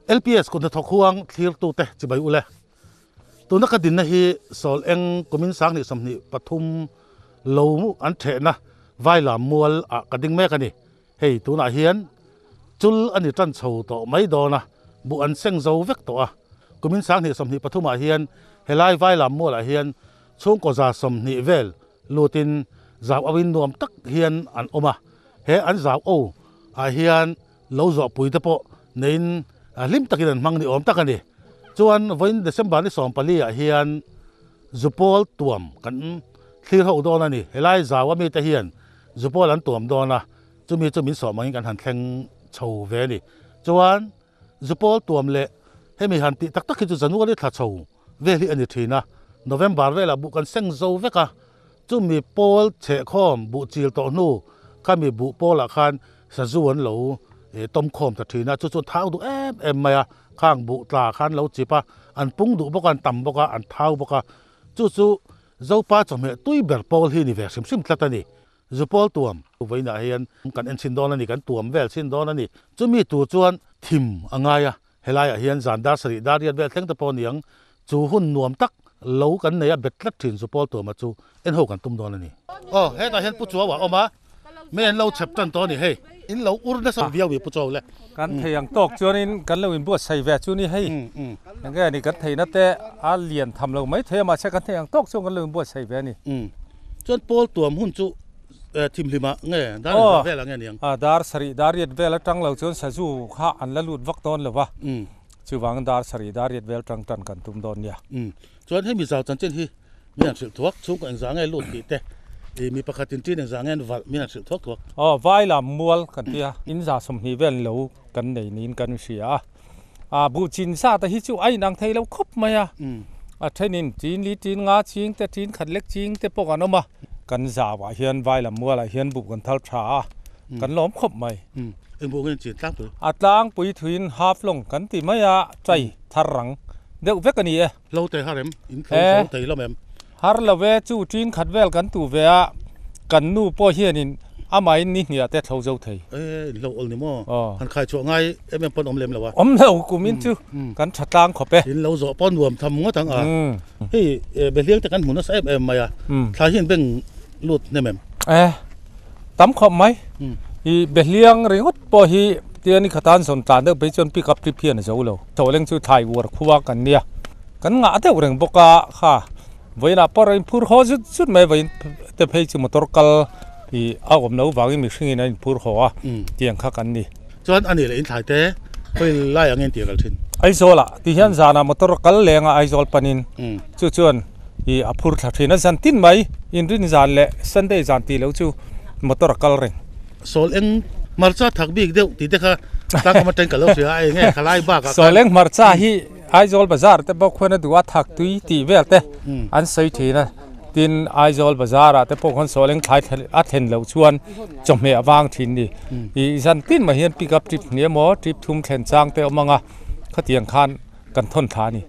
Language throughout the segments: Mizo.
LPS kut hnathawk huang thlirtute chibai ule. Tuna ka dinna hi Sawl eng kumin sanghnih 23 lo an thehna Vailam mual ah ka ding mek a ni. Hei tunah hian chul a ni tan chho tawh mai dawn a, buh an seng zo vek tawh a. Kumin sanghnih 23 ah hian helai Vailam mual ah hian chhungkaw 120 vel lutin zau au in nuam tak hian an awm a. He an zau au ah hian lo zawh pui te pawh neiin hlim takin an hmang ni awm tak a ni. Chuan vawiin December ni 14 ah hian Zupawl tuam kan thlir ho dawn a ni. Helai zau a mite hian Zupawl an tuam dawn a, chumi chu min sawm angin kan han thleng chho ve a ni. Chuan Zupawl tuam leh hemi han tih tak tak hi chu January thla chho vel hi a ni thin a, November velah buh kan seng zo vek a, chumi pawl chhehkhawm buh chil tawh hnu khami buh pawlah khan sazu an lo tawm khawm ta thin a, chu chu an thau duh em em mai a, khang buh tla khan lo chip a, an pung duh bawk a, an tam bawk a, an thau bawk a, chu chu Zopa chawhmeh tui ber pawl hi ni ve hrim hrim tlat a ni. Zupawl tuam vawiinah hian kan en chhin dawn a ni, kan tuam vel chhin dawn a ni. Chumi tur chuan thim a ngai a, helaiah hian zan dar sarih dar riat vel thleng te pawh a ni ang, chu hun nuam tak lo kan nei a bet tlat thin Zupawl tuama chu en ho kan tum dawn a ni. Aw, hetah hian Pu Chuau a awm a, mi an lo chhep tan tawh a ni hei. In lo ur nasa viau i Pu Chuau le. Kan thei ang tawk chuanin kan lo inbuatsaih ve chu ni hei. Enge ni kan theihna te a lian tham lo mai thei a, mahse kan thei ang tawk chuan kan lo inbuatsaih ve a ni. Chuan Pawl tuam hun chu thimhlim ah nge dar engzah vel ah nge niang? Aw, dar sarih dar riat vel atang lo chuan sazu kha an la lut vak dawn lo va, chuvangin dar sarih dar riat vel atang tan kan tum dawn nia. Chuan hemi zau chanchin hi min han hrilh thuak, chhungkaw engzah nge lut tih te, mi pakhat in ṭin engzah nge an valh min han hrilh thuak thuak. Aw, Vailam mual kan tia, in 120 vel lo kan nei niin kan hria a. A buh chin zat a hi chu a inang thei lo khawp mai a, a thenin tin li tin nga ching te tin khat lek ching te pawh kan awm a. Kan zauah hian Vailam mualah hian buh kan thal tha a, kan lawm khawp mai. Eng buh nge chin tlangpui? A tlangpui thuin half long kan ti mai a, chai thar rang deuh vek a ni e. Hlo te har em? In hlo zo thei hlawm em? Har lo e, chu tin khat vel kan tu ve a, kan nu pawh hianin amahin ni hniah te thlo zo thei. E, in hlo awl ni maw? Han khai chhuah ngai em em pawn awm lem lo a. Awm lo, kumin chu kan tha tlang khawp e. In lo zawh pawh nuam tham ngawt ang a. Hei, behliang te kan hmu nasa em em mai a, thla hian beng lut hnem em? E, tam khawp mai. I behliang ringawt pawh hi tian i khatan zawn tlan deuh phei chuan pick up trip hian a zo lo. Chawleng chu thlai uar khua kan nia. Kan ngah deuh reng bawk a, kha vawiinah pawh rawn inphur haw zut zut mai, vawiin te phei chu motor kal ih a awm loh vangin mihringin an inphur haw a, tiang kha kan ni. Chuan a nih leh inthlai te khawi lai ang engtir kal thin? Aizawl ah ti hian zanah motor a kal leng a Aizawl panin chu chuan ih a phur thla thin a, zan tin mai inrin zan leh Sunday zan tih loh chu motor a kal reng. Sawl eng hmarcha thak bik deuh tih te kha tlangkam atangin ka lo hria a, eng nge khalai bakah khan. Sawl eng hmarcha hi Aizawl bazar te bawk khuan a duh a thak tui tih vel te an sawi thin a, tin Aizawl bazar ah te pawh khuan sawl eng thlai a thlen loh chuan chawhmeh a vang thin ni. Ih zan tin mah hian pick up trip hnih emaw trip thum thlen chang te awm ang a, khatiang khan kan thawn thla a ni.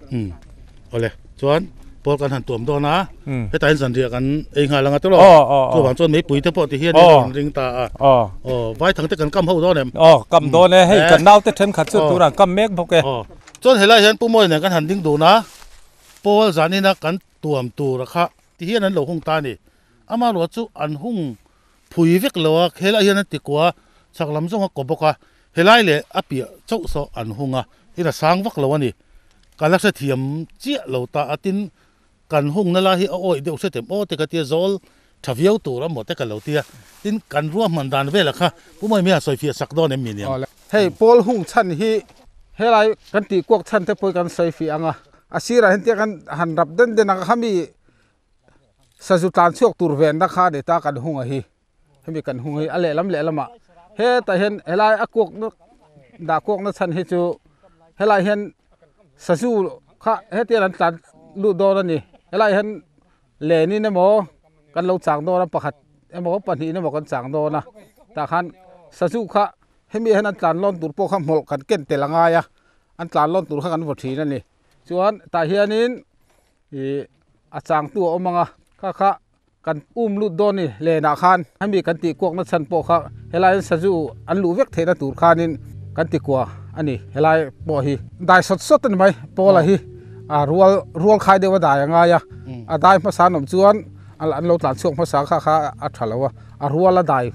Awle, chuan pawl kan han tuam dawn a, hetah hian zanriah kan ei nghal ang a tawh lo, chuvang chuan meipui te pawh ti hian an ring ta a, aw vaithang te kan kam ho dawn em? Aw kam dawn e, hei kan naute thenkhat chu turah an kam mek bawk e. Chuan helai hian Pu Mawi nen kan han ding dun a, Paul zanina kan tuam tur a kha ti hian an lo hung ta a ni. Amaherawh chu an hung phui vek lo a, helai hian an ti kua chhak lam zawng a kaw bawk a, helai leh a piah chauh saw an hung a, in a sang vak lo a ni. Ka la hrethiam chiah lo ta a, tin kan hungna lai hi a awih deuh hretem aw te ka tia zawl tha viau tur a maw te ka lo tia, tin kan ruahman dan velah kha Pu Mawi Mia sawifiah sak dawn em mi niang? Hei Paul hung chhan hi helai kan tih kuak chhan te pawh hi kan sawifiah ang a, a sirah hian tia kan han rap den den ang a khami sazu tlan chhuak tur venna kha a ni ta kan hung a hi. Hemi kan hung hi a lehlam lehlamah hetah hian helai a kuak na dah kuak na chhan hi chu helai hian sazu kha hetiang an tlan lut dawn a ni helai hian lenin emaw kan lo chang dawn a pakhat emaw pahnih emaw kan chang dawn a tah khan sazu kha hemi hian an tlan lawn tur pawh kha hmawlh kan ken tel a ngai a an tlan lawn tur kha kan vaw thin a ni chuan tah hianin ih a changtu a awm ang a kha kha. Kan um lut dawn ni lenah khan hemi kan tih kuakna chhan pawh kha helaiin sazu an luh vek theihna tur khanin kan ti kua a ani helai pawh hi dai sawt sawt ani mai pawl a hi a rual rual khai deuh a dai a ngai a a dai hmasa an awm chuan an lo tlan chhuak hmasa kha kha a tha lo a a rual a dai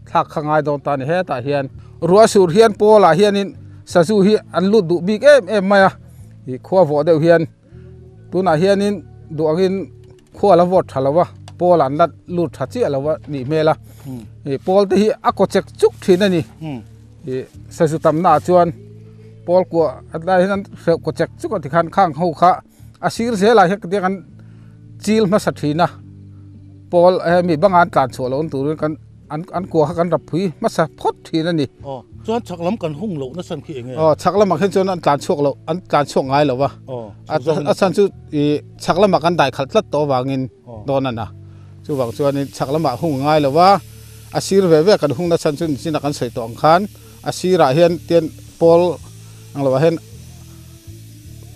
thlak kha ngai dawn ta a ni hetah hian ruah sur hian pawl ah hianin sazu hi an lut duh bik em em mai a ih khua vawh deuh hian tunah hianin duh angin khua la vawt tha lo a pawl an la lut tha chiah lo a nih hmel a ih pawl te hi a kaw chek chuk thin a ni ih sazu tamna ah chuan pawl kuah a tlai hian an hreuh kaw chek chuk a tikhan khang ho kha a sir zelah hian tiang an chil hmasa thin a pawl hemi banga an tlan chhuah loh na turin kan an an kua kha kan rap phui hmasa phawt thin a ni. Aw chuan chhak lam kan hung loh nasa khi eng nge? Aw chhak lamah khin chuan an tlan chhuak loh an tlan chhuak ngai lo va. Aw chhuk zawk a chhan chu ih chhak lamah kan dai khalh tlat tawh avangin dawn a na. Chuvang chuanin chhak lamah hung ngai lo va a sir ve ve kan hung na chhan chu nichin a kan sawi tawh ang khan a sirah hian tian pawl ang loah hian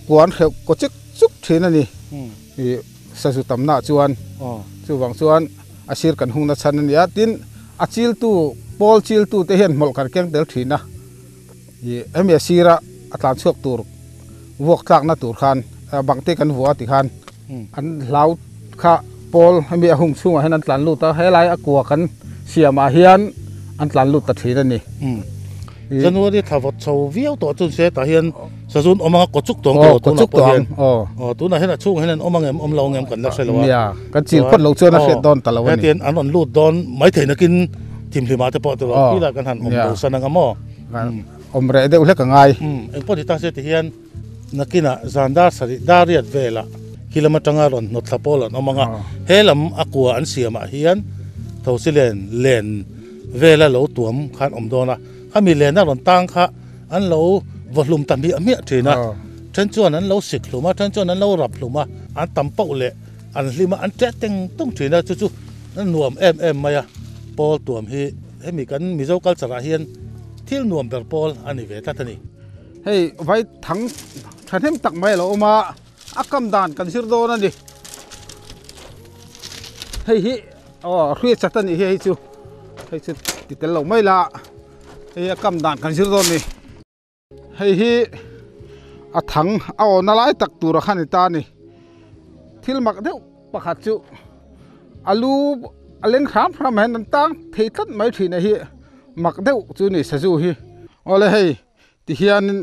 kuan hreuh kaw chik chuk thin a ni. Ih sazu tamnaah chuan chuvang chuan a sir kan hungna chhan a ni a, tin a chiltu pawl chiltu te hian hmawlh kan keng tel thin a, ih hemi a sira a tlan chhuak tur vuak tlakna tur khan bang te kan vua ti khan an hlau kha pawl hemi a hung chhungah hian an tlan lut a, helai a kua kan siamah hian an tlan lut ta thin a ni. January thla vawt chho viau tawh chu se tah hian Sazun awm anga kawchuk tawng tawh tunah pawh hian aw tunah hian a chhungah hian an awm ang em awm lo ang em kan la hre lo a nia kan chil phawt lo chuan a hriat dawn ta lo a ni hetian an rawn lut dawn mai theih nakin thimhlimah te pawh tilo khi lai kan han awm bo san anga maw awm reh deuh hlek a ngai engpawh ni ta se ti hian nakinah zan dar sarih dar riat velah khi lam atanga rawn hnawt thla pawl an awm anga he lam a kua an siamah hian thosi len len vela lo tuam khan awm dawn a khami lena rawn tang kha An lo vaw hlum ta hmiah hmiah thin a, then chuan an lo sik hlum a, then chuan an lo rap hlum a, an tam pauh leh an hlim a, an ṭeh teng tung thin a, chu chu a nuam em em mai a, pawl tuam hi hemi kan Mizo culture ah hian thil nuam ber pawl a ni ve tlat a ni. Hei vai thang thahnem tak mai a lo awm a, a kam dan kan zir dawn a ni. Hei hi aw hria chat a nih hi hei chu, hei chu ti tel lo mai la. Hei a kam dan kan zir dawn ni. Hei hi a thang a awna lai tak tur a kha ni ta a ni. Thil mak deuh pakhat chu a lu a leng hram hram hian an tang thei tlat mai thin a hi mak deuh chu ni sazu hi. Awle hei ti hianin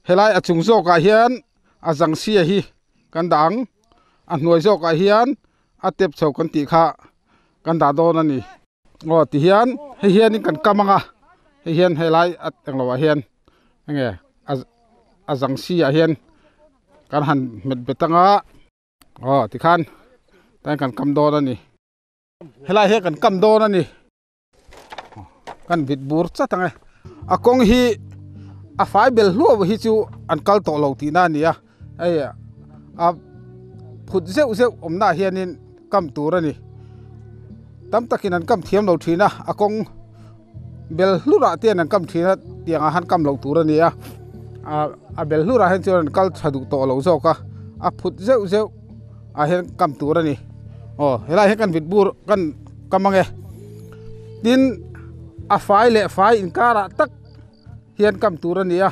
helai a chung zawkah hian a zang sia hi kan dah ang a hnuai zawkah hian a tep chho kan tih kha kan dah dawn a ni. Aw ti hian hei hianin kan kam ang a hei hian helai a englo ah hian enge a a zang si ah hian kan han hmet bet ang a aw tikhan tlai kan kam dawn a ni helai hian kan kam dawn a ni kan vit bur chat ang e a kawng hi a fai bel hluau hi chu an kal tawh lo tihna a ni a hei a phut zeuh zeuh awmna ah hianin kam tur a ni tam takin an kam thiam lo thin a a kawng bel hlurah te hian an kam thin a tiang ah han kam loh tur a ni a ah a bel hlurah hian chuan an kal tha duh tawh lo zawk a a phut zeuh zeuh ah hian kam tur a ni aw helai hian kan vit bur kan kam ang e tin a fai leh fai inkarah tak hian kam tur a ni a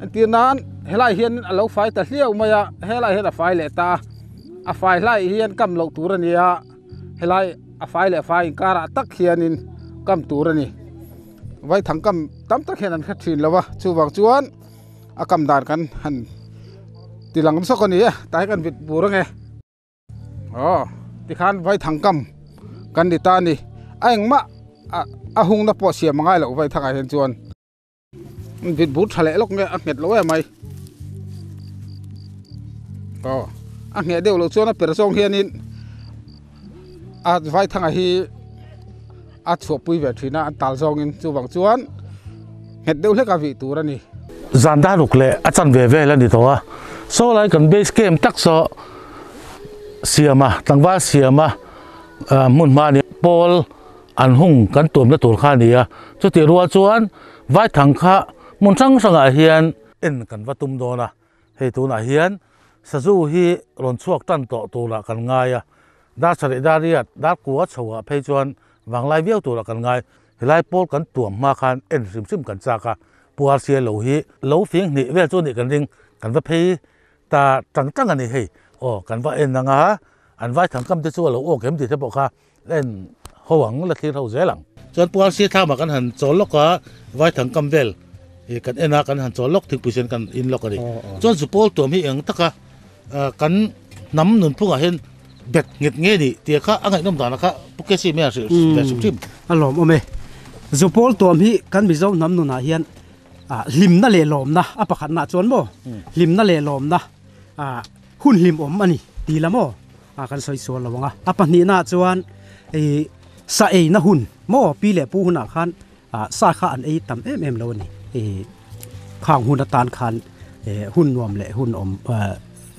entir nan helai hian a lo fai ta hliau mai a helai hian a fai leh ta a a fai hlai hian kam loh tur a ni a helai a fai leh fai inkarah tak hianin kam tur a ni vaithang kam tam tak hian an hre thin lo a chuvang chuan a kam dan kan han ti lang zawk a ni e tah hi kan vit bur ang e. Aw tikhan vaithang kam kan ni ta a ni a engmah a hungna pawh siam a ngai loh vaithang ah hian chuan vit bur tha leh lawk nge a nghet lo em mai aw a ngheh deuh loh chuan a per zawng hianin a vaithang ah hi a chhuahpui ve thin a an tal zawngin chuvang chuan nghet deuh hlek a vih tur a ni. Zan daruk leh a chanve vel a ni tawh a, saw lai kan base camp tak saw siam a, tlangval siam a hmun hma a ni. Pawl an hung kan tuamna tur kha a ni a, chutih rual chuan vaithang kha hmun hrang hrangah hian en kan va tum dawn a, hei tunah hian sazu hi rawn chhuak tan tawh turah kan ngai a, Dar sarih dar riat, dar kua chho ah phei chuan vanglai viau turah kan ngai. Helai pawl kan tuam hma khan en hrim hrim kan chak a. Puar sia lo hi lo fing hnih vel chu nih kan ring kan va phei ta tang tang a ni hei aw kan va en ang a an vai thang kam te chu a lo awk em tih te pawh kha la en ho ang la thlir ho zel ang. Chuan puar sia thlamah kan han chawl lawk a vai thang kam vel ih kan en a kan han chawl lawk thingpui sen kan in lawk a ni. Chuan zupawl tuam hi eng taka kan hnam nunphungah hian bet nghet nge ni tih kha a ngaihnawm danah kha Pu Kesi mai a hrilh ve hrim hrim. A lawmawm e. Zupawl tuam hi kan Mizo hnam nunah hian hlimna leh lawmna a pakhatnaah chuan maw hlimna leh lawmna hun hlimawm a ni ti la maw kan sawi sual lo ang a. A pahnihnaah chuan ih sa eina hun maw pi leh pu hunah khan sa kha an ei tam em em lo a ni. Ih khang hun atan khan hun nuam leh hun awm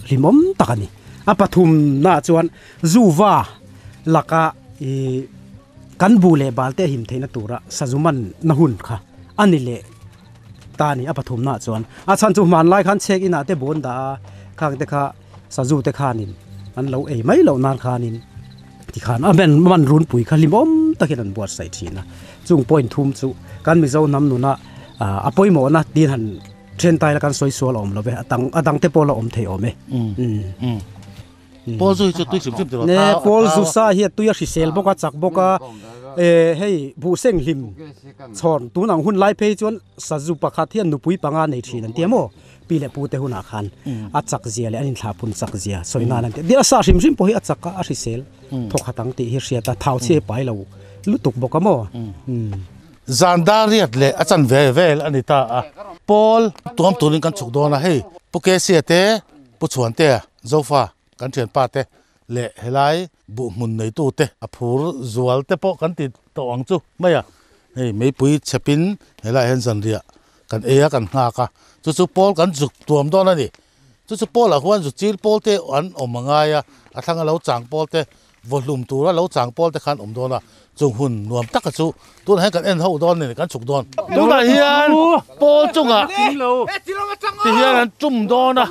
hlimawm tak a ni. A pathumnaah chuan zuva laka ih kan bu leh bal te a him theihna tura sazuman na hun kha a ni leh ta a ni a pathumnaah chuan. A chhan chu hmanlai khan chhek inah te bawn dah a, khang te kha sazu te khanin an lo ei mai loh nan khanin tikhan a men man runpui kha hlimawm takin an buatsaih thin a. Chung point thum chu kan Mizo hnam nuna a pawimawhna tin han then taila kan sawi sual awm lo ve, a dang a dang te pawh la awm thei awm e. Pawl zu hi chu tui hrim hrim tiraw? Ne pawl zu sa hi a tui a hrisel bawk a chak bawk a e hei buhseng hlim chhawn tun ang hun lai phei chuan sazu pakhat hian nupui panga nei thin an ti a maw? Pi leh pu te hunah khan a chak zia leh an inthlah pun chak zia sawi nan an ti a. Dil a sa hrim hrim pawh hi a chak a, a hrisel thawkhat ang tih hi hriat a, thau chhe pai lo lutuk bawk a maw? Zan dar riat leh a chan ve vel a ni ta a. Pawl tuam turin kan chhuk dawn a, hei Pu Kesia te, Pu Chhuantea, Zofa kan thianpa te leh helai buhhmun neitu te a phur zual te pawh kan ti tawh ang chu mai a, hei meipui chhepin helaiah hian zanriah kan ei a kan nghak a, chu chu pawl kan zuk tuam dawn a ni. Chu chu pawlah huan zu chil pawl te an awm a ngai a, a thlanga lo chang pawl te, vawhlum tura lo chang pawl te khan awm dawn a, chung hun nuam taka chu tunah hian kan en ho dawn a ni, kan chhuk dawn. Tunah hian pawl chungah ti hian an tum dawn a,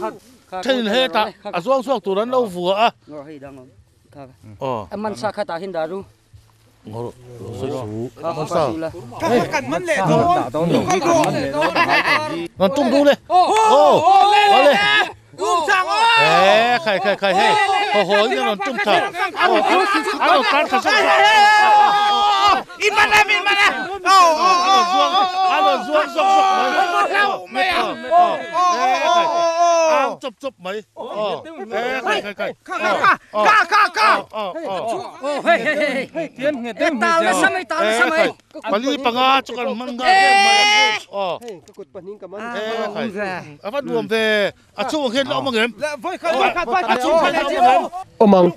thenin hetah a zuang chhuak tur an lo vua a. Aw. Ngan tum du le aw le e khai khai khai hei ho ho in an tum tha an rawn tan tha zawk an rawn zuang zawk zawk mai ang chawp chawp mai e khai khai khai Pali panga chu kan hman nghal em mai a. A va nuam ve. A chungah khian la awm ang em? A chungah khian la awm ang em? Awm ang.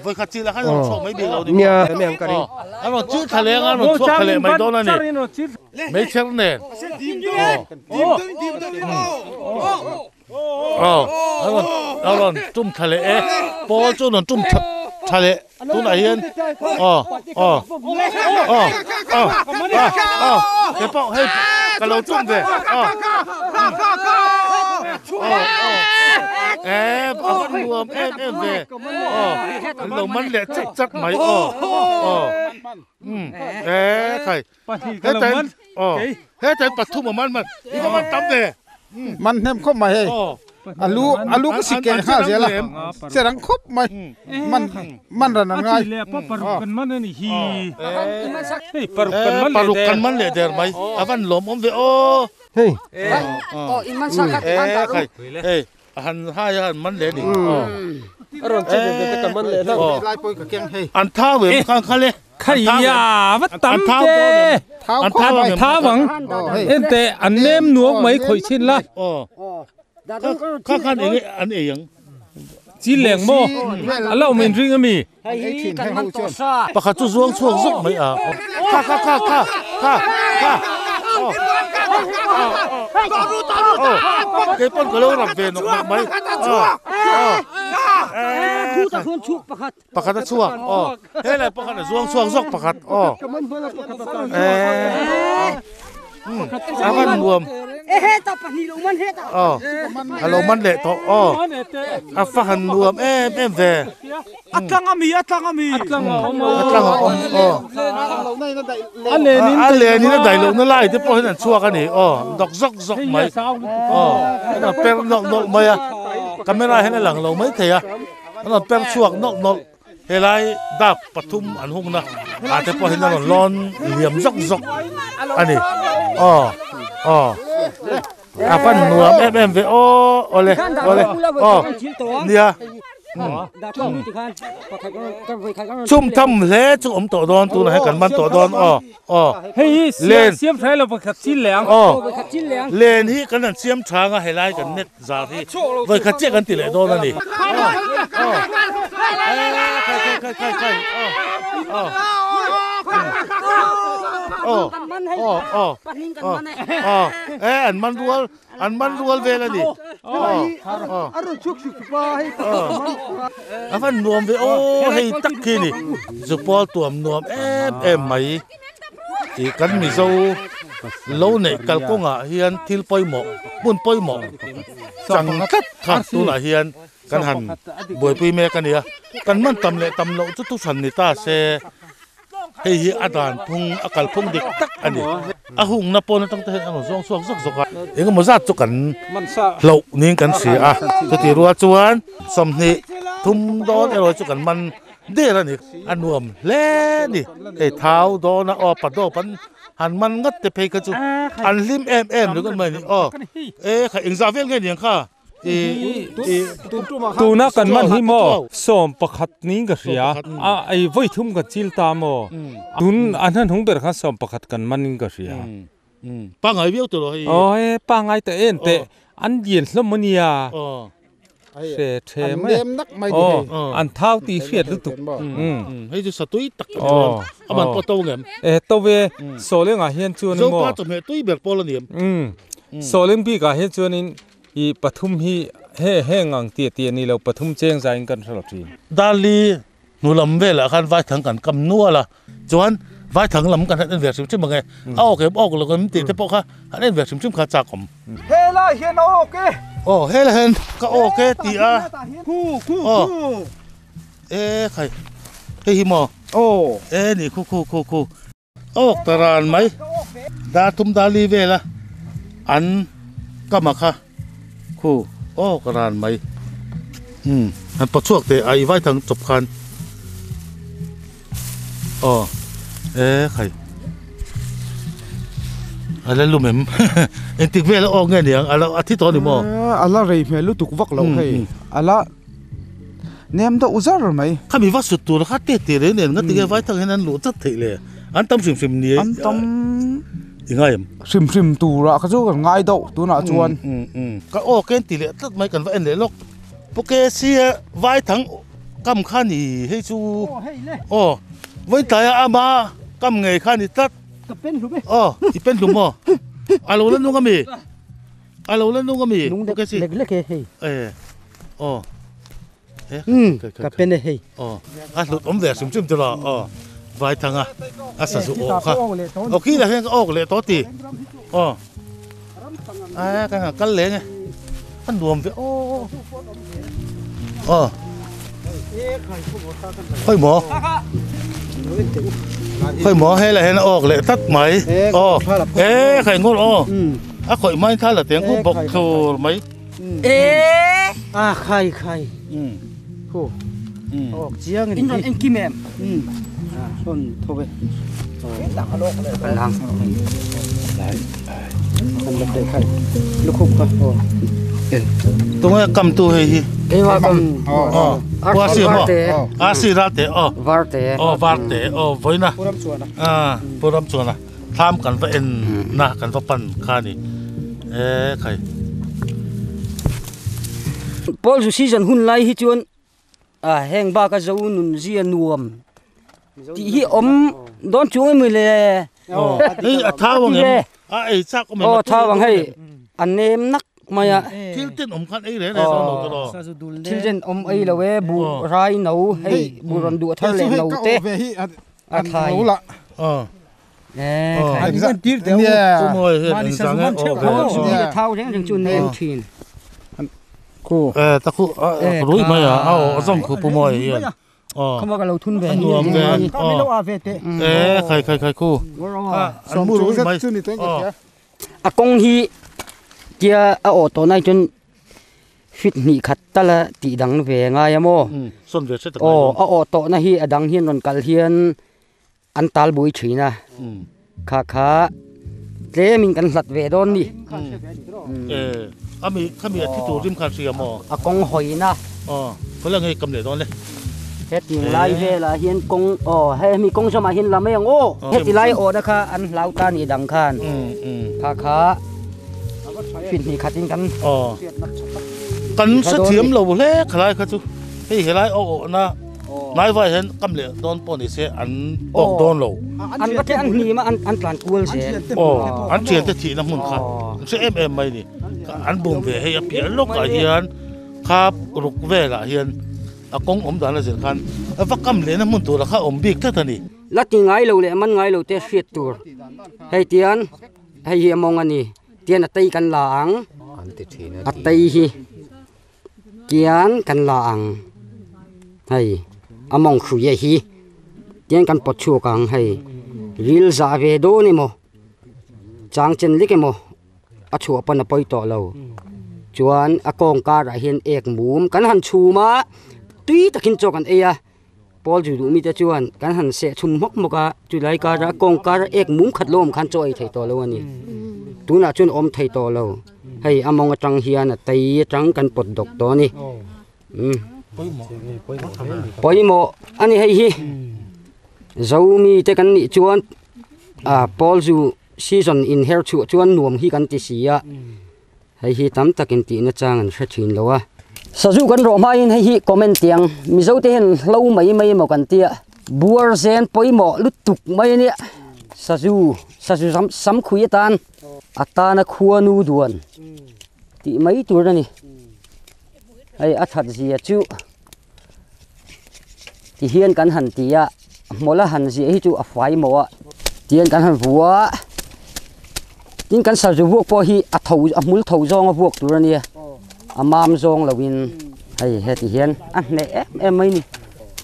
Vawikhat chil ah khan a rawn chhuak mai bik lo ni maw? A rawn chil thla leng a, a rawn chhuak thla leh mai dawn a ni. Meichher nen. Aw a rawn a rawn tum tha leh e pawl chu rawn tum tha tha leh tunah hian aw aw aw aw aw kei pawh hei ka lo tum ve aw aw aw e a va nuam em em ve aw an lo man leh chat chat mai aw aw um e khai Hetain aw hetain pathum a man man i va man tam ve. Man hnem khawp mai hei a lu a lu ka si keh nghal zel a che rang khawp mai man man ran an ngai. Paruk kan man a ni hi hei paruk kan man leh der mai a van lawm awm ve aw. Hei hei a han hai a han man leh a ni a rawn che ve ve te ka man leh hlauh. Lai pawh ka keng hei. An thau em khan khal e. Khaia va tam te an thau ang thau ang ente an nem nuak mai khawih chhin la. Kha khan eng an ei ang. Chi leng maw a lo min ring ami. Pakhat chu zuang chhuak zawk mai a. Kha kha kha kha kha kha kei pawn ka lo rap ve nawk nawk mai. Pakhat a chhuak aw helai pakhat a zuang chhuak zawk pakhat aw. A van nuam. E heta pahnih lo man heta. Aw a lo man leh tawh aw a fa han nuam em em ve. A tlang a mi a tlang a mi. A tlang a awm a. A tlang a awm aw. A lenin a lenin a daih lohna lai te pawh hian an chhuak a ni aw dawk zawk zawk mai aw an rawn per nawlh nawlh mai a camera hian a lang lo mai thei a an rawn per chhuak nawlh nawlh helai dap pathum an hungna ah te pawh hian a rawn lawn liam zawk zawk a ni aw aw a van nuam em em ve aw awle awle aw nia chhum tham hle chu awm tawh dawn tunah hian kan man tawh dawn aw aw hei hi len siam tha lo pakhat chil leh ang aw len hi kan han siam tha anga helai kan net zar hi vawi khat chiah kan ti leh dawn a ni aw khai khai khai khai aw aw aw aw aw aw e an man rual an man rual vel a ni a van nuam ve aw hei tak khi ni zupawl tuam nuam em em mai tih kan mizo lo neih kalkawngah hian thil pawimawh hmun pawimawh chang tlat kha tunah hian kan han buaipui mek a nia kan man tam leh tam loh chu thuhran ni ta se. Hei hi a dan phung, a kal phung dik tak a ni. A hungna pawn atang te hian a rawn zawng chhuak zawk zawk a, engemaw zat chu kan hloh niin kan hria a, chutih rual chuan 20 dawn erawh chu kan man der a ni. A nuam hle a ni. Hei thau dawna aw pa dawp an han man ngat te phei kha chu an hlim em em ringawt mai a ni. Aw e kha engzah vel nge niang kha? Tuna kan man hi maw 11 niin ka hria a, ei vawi thum kan chil ta maw? Tun a hnahnung ber khan 11 kan man in ka hria. Pangai viau tawh lo hei. Aw he pangai ta en teh an lian hlawm a nia. Hre the mai. Aw an thau tih hriat lutuk. Hei chu satui tak a ni dawn. A man pawh to ngem. E to ve sawlengah hian chuan maw. Zopa chawhmeh tui ber pawl a ni em. Sawleng bikah hian chuanin I pathum hi he heng ang tia tia ni lo pathum cheng zaiin kan hre lo thin. Darli hnu lam velah khan vaithang kan kam nual a, chuan vaithang lam kan han en ve hrim hrim ang e, a awk em awk lo em tih te pawh kha han en ve hrim hrim kha a chak awm. Helai hian a awk e. Aw helai hian ka awk e ti a. Khu khu khu. E khai hei hi maw? Aw. E ni khu khu khu khu. Awk ta ran mai dar thum dar li vela an kama kha khu awk ran mai umm han paw chhuak teh a i vai thang chawp khan aw e khai a la lum em engtik vel a awk nge niang a lo a thi tawh a ni maw a la rei hmel lutuk vak loh hei a la Nem deuh zar mai. Khami va sut tur kha te te reng nen nga tinge vai thang hian an luh chat theih le? An tam hrim hrim ni An tam i ngai em? Hrim hrim turah kha chu kan ngai deuh tunah chuan. Ka aw ken ti leh tlat mai kan va en leh lawk. Pu Kesia vai thang kam kha ni hei chu aw vawi tlaia ama kam ngei kha ni tlat. Ka pen hlum e. Aw i pen hlum maw? A lo la nung ami? A lo la nung ami? Nung lek lek lek e hei. E aw. E ka pen e hei. Aw a hlut awm ve hrim hrim te lo aw Vaithanga a sazu awh kha. Aw khi lah hian ka awk leh tawh ti. Aw a ka han kal leng e. A nuam ve aw. Aw. Khawi maw? Khawi maw hei lah hian a awk leh tlat mai. Aw e khai ngawr aw. A khawih hmain thla la teng khup bawk thlur mai. E a khai khai. Khu. Awk chiang ni. In rawn en kim em? A rawn tho ve. Ka lang. Kan la teh khai. Lukhum kha. Aw. Tunge kam tu hei hi. Keima kam. Aw. Pu a si maw? A si ral te aw. Var te. Aw var te aw vawiina. Pu Ramchuana. A Pu Ramchuana. Thlam kan va en na kan va pan kha a ni e khai. Pawl zu season hun lai hi chuan a heng bak a zo nun zia nuam tih hi awm dawn chuang emaw le. Hei a thau ang em a ei chak awm em aw thau ang hei a nem nak mai a. Thil ten awm khan ei reng reng dawn lo te lo. Thil ten awm ei lo e buh rai no hei buh rawn duh a thar leh no te a thlai. An tir teh u. Pu Mawi hian engzah nge aw ve aw. Thau reng reng chu nem thin. Khu. E ta khu rui mai a a aw zawng khu Pu Mawi hian. Aw. Khama ka lo thun ve. A nuam ve. Kha mi lo a ve teh. E khai khai khai khu. An mu rui mai. Chu ni teng ka tia. A kawng hi tia a aw tawh nai chuan fit hnih khat tala tih dang ve ngai a maw? Sawn ve hre tak ngai. Aw a aw tawhna hi a dang hian rawn kal hian an tal bui thin a. Kha kha tlemin kan hlat ve dawn ni. E ami khami a thi tur rim khan hria maw? A kawng hawina. Aw khawi nge kam leh dawn le. Heti lai velah hian kawng aw hemi kawng zawmah hian la mai ang aw. Heti lai awhna kha an hlau ta ni dang khan kha kha fit hnih khatin kan aw kan hrethiam lo hle khalai kha chu hei helai aw awhna hnai vai hian kam leh dawn pawh ni se an awk dawn lo. An va an hnim a an tlan kual zel. Aw an thiante thihna hmun kha an hre em em mai ni. An bum ve hei a piah lawkah hian kha ruk velah hian A kawng awm dan a zir khan a va kam lehna hmun tura kha awm bik tlat a ni. La ti ngai lo leh man ngai lo te hriat tur. Hei tian hei hi a mawng a ni. Tian a tei kan la ang. A tei hi tian kan la ang. Hei a mawng hrui a hi. Tian kan pawt chhuak ang hei. Ril zah ve dawn emaw chang chen lek emaw. A chhuah pawn a pawi tawh lo. Chuan a kawng karah hian ek mum kan han chhum a, tui takin chaw kan ei a. Pawl zu duh mite chuan kan han seh chhum hmawk hmawk a, chulai karah kawng karah ek mum khat lo awm khan chaw ei thei tawh lo a ni. Tunah chuan awm thei tawh lo. Hei a mawng atang hian a tei atang kan pawt dawk tawh a ni. Umm pawimawh a ni hei hi. Zomi te kan nih chuan ah pawl zu. Season in her chhuah chuan nuam hi kan ti si a, hei hi tam takin tihna chang an hre thin lo a. Sazu kan rawh hmain hei hi comment tiang Mizo te hian hlo mai mai emaw kan tia, buar zen pawimawh lutuk mai ania, sazu sazu sam sam khui atan atana khuanu duan tih mai tur a ni, hei a that zia chu Ti hian kan han ti a, hmawlh a han ziah hi chu a fai mawh a, tihian kan han vua a, tin kan sarzu vuak pawh hi a tho a hmul tho zawng a vuak tur a nia, a mam zawng lo in hei heti hian a hneh em em mai ni,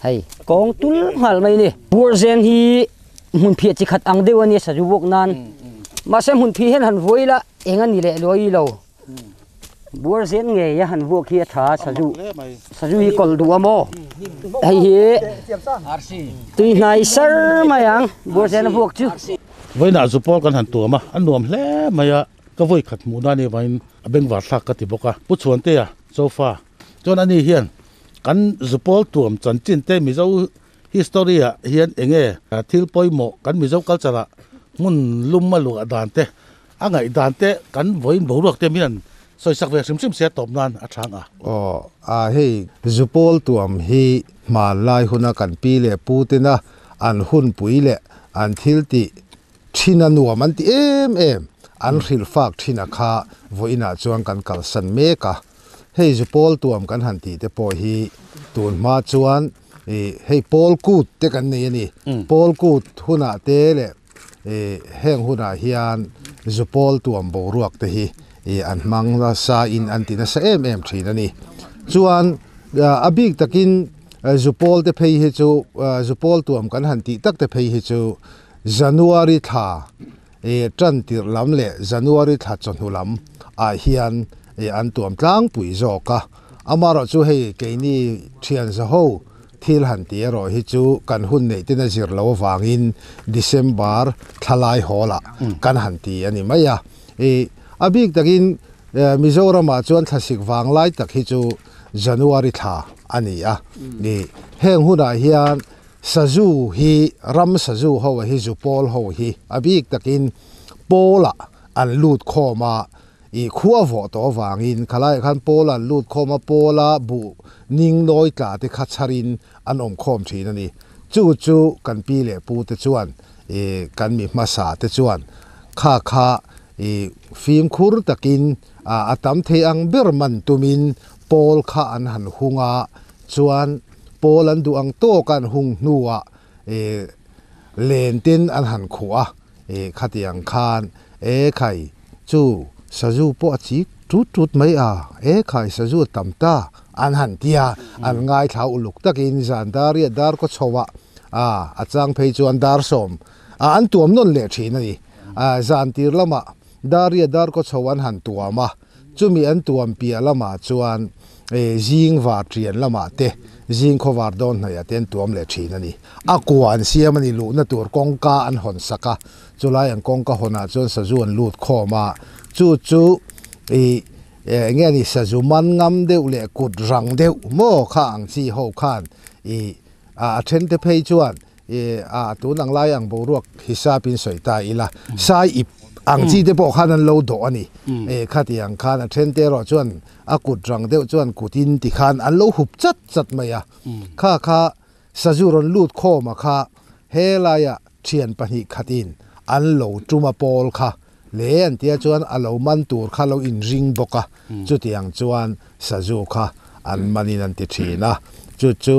hei kawng tul nghal mai ni. Buarzen hi hmun phiah chi khat ang deuh a nia sarzu vuak nan, mahse hmun phih hian han vuai ila eng a ni leh luai lo. Buar zen ngei a han vuak hi a tha a sazu sazu hi kawlh duh a maw hei hi tui hnai sar mai ang buar zen a vuak chu. Vawiinah zu pawl kan han tuam a, a nuam hle mai a, ka vawi khat hmuh nan evain a bengvar thlak ka ti bawk a. Pu Chhuantea Chofa chuan ani hian kan zu pawl tuam chanchin te Mizo history ah hian enge thil pawimawh kan Mizo culture ah hmun lum a luah dan te A ngaihdan te kan vawiin boruak te min han sawisak ve hrim hrim sia tawp nan a chang a. Aw a hei Zupawl tuam hi hmanlai huna kan pi leh pu tena an hunpui leh an thil tih thin a nuam an ti em em an hrilh fak thin a kha vawiinah chuan kan kalsan mek a. Hei Zupawl tuam kan han tih te pawh hi tun hma chuan ih hei Pawl kut te kan nei a ni. Pawl kut hunah te leh Heng hunah hian zupawl tuam boruak te hi an hmang nasa in an ti nasa em em thin a ni. Chuan a bik takin zupawl te phei hi chu zupawl tuam kan han tih tak te phei hi chu January thla tan tirh lam leh January thla chawhnu lam ah hian an tuam tlangpui zawk a. Amaherawhchu hei keini thian zaho Thil han ti erawh hi chu kan hun neih ten a zir lo avangin December thlalai hawlah kan han ti a ni mai a. I a bik takin Mizoramah chuan thlasik vanglai tak hi chu January thla a ni a. I heng hunah hian sazu hi ram sazu ho hi zupawl ho hi a bik takin pawlah an lut khawm a. I khua vawh tawh avangin khalaiah khan Paul an lut khawm a, Paula buh ning nawi tla te kha chharin an awm khawm thin a ni. Chu chu kan pi leh pu te chuan i kan mi hmasa te chuan kha kha i fimkhur takin a tam thei ang ber man tumin Paul kha an han hung a, chuan Paul an duh ang tawk a an hung hnuah i len ten an han khuh a. E khatiang khan e khai chu sazu pawh a chik tut tut mai a, e khai sazu a tam ta an han ti a, an ngaithla uluk takin zan dar riat dar kaw chho ah a a chang phei chuan dar sawm a an tuam nawn leh thin a ni. A zan tir lamah dar riat dar kaw chho an han tuam a, chumi an tuam piah lamah chuan e zing var ṭian lamah te zing khawvar dawn hnaihah te an tuam leh ṭhin a ni. A kua an siam a ni luhna tur kawngka an hawn sak a, chulai an kawngka hawnah chuan sazu an lut khawm a, chu chu ih eng nge ni sazu man ngam deuh leh kut rang deuh maw kha ang chi ho khan ih a then te phei chuan I a tun ang lai ang boruak hisapin sawi ta ila, sai ip ang chi te pawh khan an lo dawh a ni. E khati ang khan a then te erawh chuan a kut rang deuh chuan kutin ti khan an lo hup chat chat mai a. Kha kha sazu rawn lut khawm a kha helaiah thian pahnih khatin an lo tum a pawl kha le an tia chuan a lo man tur kha lo inring bawk a, chutiang chuan sazu kha an manin an ti thin a. Chu chu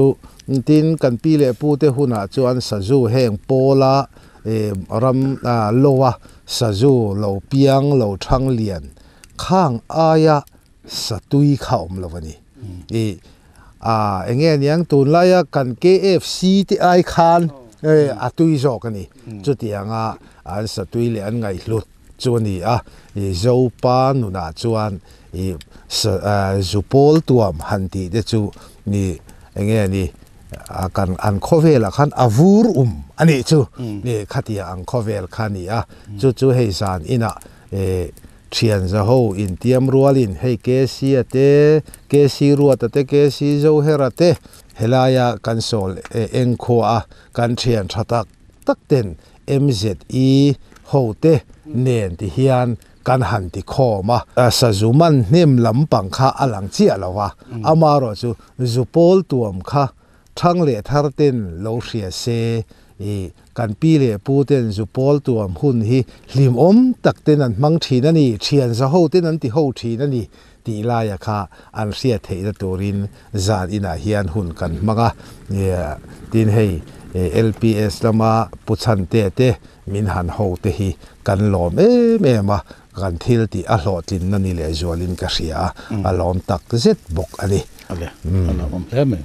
tin kan pi leh pu te hunah chuan sazu heng pawla ram loa sazu lo piang lo thang lian khang aia satui kha awm lo a ni. I a enge aniang tunlaia kan KFC te ai khan a tui zawk a ni. Chutianga an satui leh an ngaihhlut chu a ni a, i Zopa nunah chuan i zupawl tuam han tih te chu ni enge ni kan an khawvelah khan a vur um a nih chu ni khatia ang khawvel kha a ni a, chu chu hei zan inah Thian zaho intiam rualin hei KC-a te, KC Ruata te, KC Zohera te helaia kan sawl eng khua a kan thian tha tak tak ten MZE ho te nen ti hian kan han ti khawm a. Sazu man hnem lampang kha a lang chiah lo a, amaherawhchu zu pawl tuam kha Thang leh thar ten lo hria se, i kan pi leh pu ten zu pawl tuam hun hi hlimawm tak ten an hmang thin a ni, thian za ho ten an ti ho thin a ni tih laia kha an hriat theihna turin zan inah hian hun kan hmang a, tin hei LPS lama pu chhante te min han ho te hi kan lawm em em a, kan thil tih a hlawhtlinna ni lehzualin ka hria a, a lawm tak zet bawk a ni. A lawmawm hle mai.